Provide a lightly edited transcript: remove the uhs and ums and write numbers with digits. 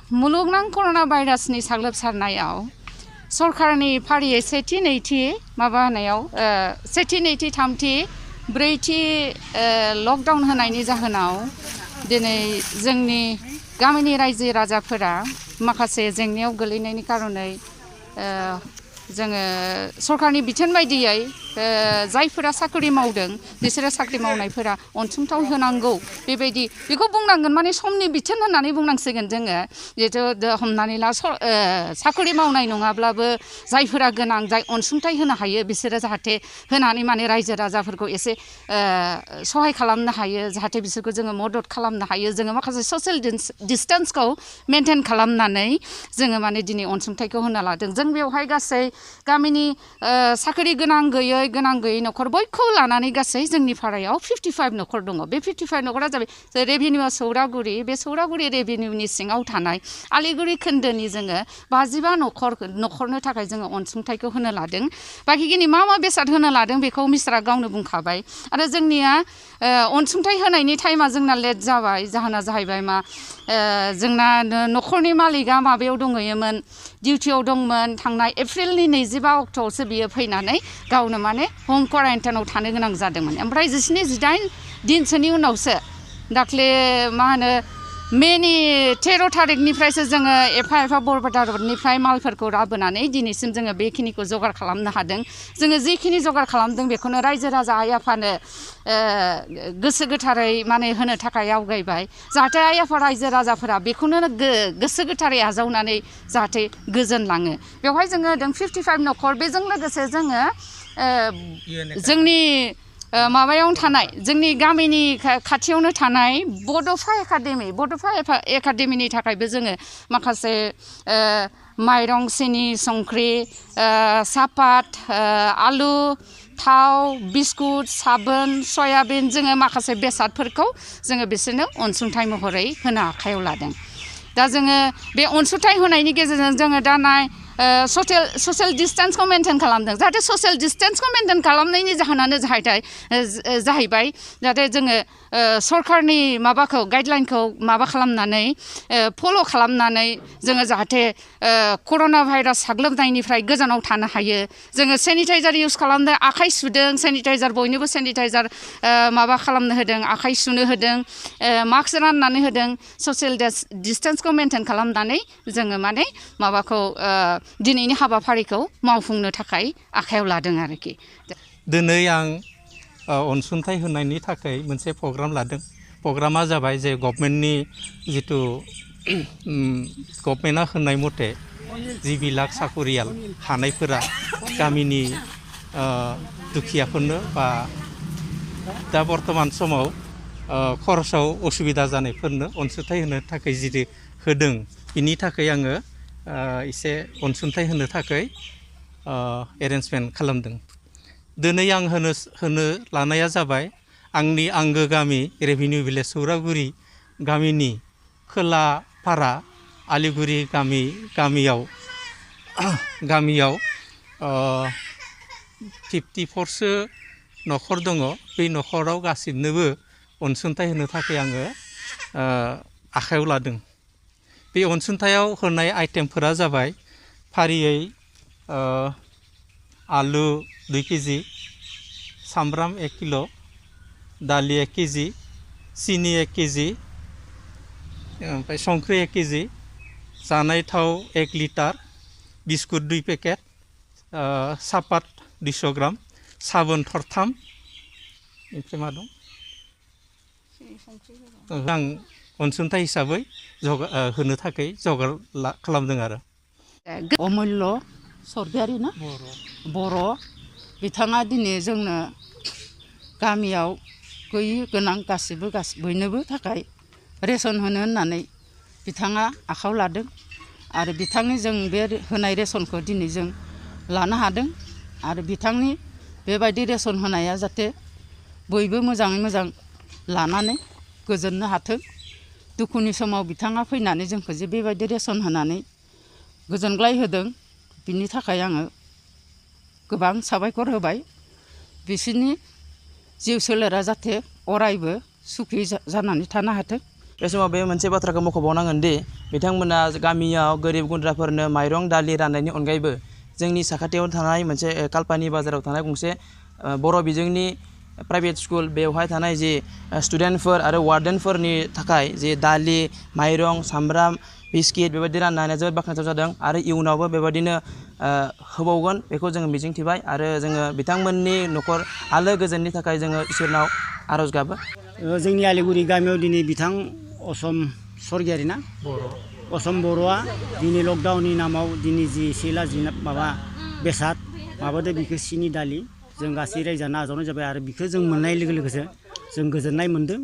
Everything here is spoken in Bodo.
मुलुगनां कर'ना भाइरासनि साग्लोबसारनायाव सरकारनि फारियै सेथि नैथि माबा होनायाव सेथि नैथि थामथि ब्रैथि लकडाउन होनायनि जाहोनाव दिनै जोंनि गामिनि रायजो राजाफोरा माखासे जेंनायाव गोलैनायनि खारनै जोङो सरकारनि बिथोन बायदियै जायफोरा साख्रि मावदों बिसोरो साख्रि मावनायफोरा अनसुंथाइ होनांगौ बेबायदि बेखौ बुंनांगोन माने समनि बिथोन होननानै बुंनांसिगोन जोङो जिहेथु हमनानै ला साख्रि मावनाय नङाब्लाबो जायफोरा गोनां जाय अनसुंथाइ होनो हायो बिसोरो जाहाथे होनानै माने रायजो राजाफोरखौ एसे सहाय खालामनो हायो जाहाथे बिसोरखौ जोङो मदद खालामनो हायो जोङो माखासे ससियेल डिस्टेन्सखौ मेनटेन खालामनानै जोङो माने दिनै अनसुंथाइखौ होनो लादों जों बेवहाय गासै गामिनि साख्रि गोनां गैयै नखर बयखौबो लानानै गासै जोंनि पारायाव 55 नखर दङ बे 55 नखरा जाबाय रेभिनिउ सौरागुरि बे सौरागुरि रेभिनिउनि सिङाव थानाय आलिगुरि खोन्दोनि जोङो 55 नखरनो थाखाय जोङो अनसुंथाइखौ होनो लादों बाखिखिनि मा बेसाद होनो लादों बेखौ मिस्टरा गावनो बुंखाबाय आरो जोंनिया अनसुंथाइ होनायनि टाइमा जोंना लेट जाबाय जाहोना जाहैबाय मा जोंना नखरनि मालिकआ माबायाव दंहैयोमोन डिउटियाव दंमोन थांनाय एप्रिलनि 25 अक्ट'आवसो बियो फैनानै गावनो माने हम क्वारान्टाइनाव थानो गोनां जादोंमोन ओमफ्राय 17-18 दिनसोनि उनावसो दाख्लै मा होनो मेनि 13 थारिखनिफ्रायसो जोङो एफा बरपेटानिफ्राय मालफोरखौ लाबोनानै दिनैसिम जोङो बेखिनिखौ जगार खालामनो हादों जोङो जिखिनि जगार खालामदों बेखौनो रायजो राजा आइ आफानो गोसो गोथारै माने होनो थाखाय आवगायबाय जाहाथे आइ आफा रायजो राजाफोरा बेखौनो गोसो गोथारै आजावनानै जाहाथे गोजोनलाङो बेवहाय जोङो होदों 55 नखर बेजों लोगोसे जोङो जोंनि माबायावनो थानाय जोंनि गामिनि खाथियावनो थानाय बड'फा एकाडेमिनि थाखायबो जोङो माखासे माइरं सिनि संख्रि सापात आलु थाव बिस्कुट साबोन सयाबिन जोङो माखासे बेसादफोरखौ जोङो बिसोरनो अनसुंथाइ महरै होनो आखायाव लादों दा जोङो बे अनसुंथाइ होनायनि गेजेरजों जोङो दा ससियेल डिस्टेन्सखौ मेनटेन खालामदों जाहाथे ससियेल डिस्टेन्सखौ मेनटेन खालामनायनि जाहोनानो जाहैबाय जाहाथे जोङो सरकारनि माबाखौ गाइडलाइनखौ माबा खालामनानै फल' खालामनानै जोङो जाहाथे कर'ना भाइरास साग्लोबनायनिफ्राय गोजानाव थानो हायो जोङो सेनिटाइजार इउज खालामदों आखाइ सुदों सेनिटाइजार बयनोबो सेनिटाइजार माबा खालामनो होदों आखाइ सुनो होदों मास्क राननानै होदों ससियेल डिस्टेन्सखौ मेनटेन खालामनानै जोङो माने माबाखौ दिनैनि हाबाफारिखौ मावफुंनो थाखाय आखायाव लादों आरोखि दिनै आं अनसुंथाइ होनायनि थाखाय मोनसे प्रग्राम लादों प्रग्रामा जाबाय जे गभर्नमेन्टनि जिथु गभर्नमेन्टआ होनाय मथे जिबिलाक साखरियाल हानायफोरा गामिनि दुखियाफोरनो बा दा बर्तमान समाव खरसाव असुबिदा जानायफोरनो अनसुंथाइ होनो थाखाय जिदि होदों बिनि थाखाय आङो एसे अनसुंथाइ होनो थाखाय एरेन्जमेन्ट खालामदों दिनै आं होनो लानाया जाबाय आंनि आंगो गामि रेभिनिउ भिलेज सौरागुरि गामिनि खोलाफारा आलिगुरि गामियाव 54सो नखर दङ बे नखराव गासिबनोबो अनसुंथाइ होनो थाखाय आङो आखायाव लादों बे अनसुंथायाव होनाय आइटेमफोरा जाबाय फारियै आलु 2 केजि सामब्राम 1 किल' दालि 1 केजि सिनि 1 केजि ओमफ्राय संख्रि 1 केजि जानाय थाव 1 लिटार बिस्कुट 2 पेकेट सापात 200 ग्राम साबोन थरथाम ओमफ्राय मा दं आं अनसुंथाइ हिसाबै होनो थाखाय जगार खालामदों आरो अमूल्य सरगियारि ना बर' बिथाङा दिनै जोंनो गामियाव गैयि गोनां गासिबो बयनोबो थाखाय रेसन होनो होननानै बिथाङा आखायाव लादों आरो बिथांनि जों बे होनाय रेसनखौ दिनै जों लानो हादों आरो बिथांनि बेबायदि रेसन होनाया जाहाथे बयबो मोजाङै मोजां लानानै गोजोननो हाथों दुखुनि समाव बिथाङा फैनानै जोंखौ जे बेबायदि रेसन होनानै गोजोनग्लाय होदों बिनि थाखाय आङो गोबां साबायखर होबाय बिसोरनि जिउ सोलेरा जाहाथे अरायबो सुखि जानानै थानो हाथों बे समाव बे मोनसे बाथ्राखौ मख'बावनांगोन दि बिथांमोना गामियाव गोरिब गुन्द्राफोरनो माइरं दालि राननायनि अनगायैबो जोंनि साखाथियाव थानाय मोनसे कालपानि बाजाराव थानाय गंसे बर' बिजोंनि प्राइभेट स्कुल बेवहाय थानाय जि स्टुडेन्टफोर आरो वार्डेनफोरनि थाखाय जि दालि माइरं सामब्राम बिस्किट बेबायदि रानना होनाया जोबोद बाख्नायथाव जादों आरो इयुनावबो बेबायदिनो होबावगोन बेखौ जोङो मिजिंथिबाय आरो जोङो बिथांमोननि न'खर आलो गोजोननि थाखाय जोङो इसोरनाव आर'ज गाबो। जोंनि आलिगुरि गामियाव दिनै बिथां असम सरगियारि ना असम बर'आ दिनै लकडाउननि नामाव दिनै जि एसे लाजिना माबा बेसाद माबादो बिखौ सिनि दालि जों गासै रायजोआनो आजावनाय जाबाय आरो बिखौ जों मोननाय लोगो लोगोसो जों गोजोननाय मोन्दों।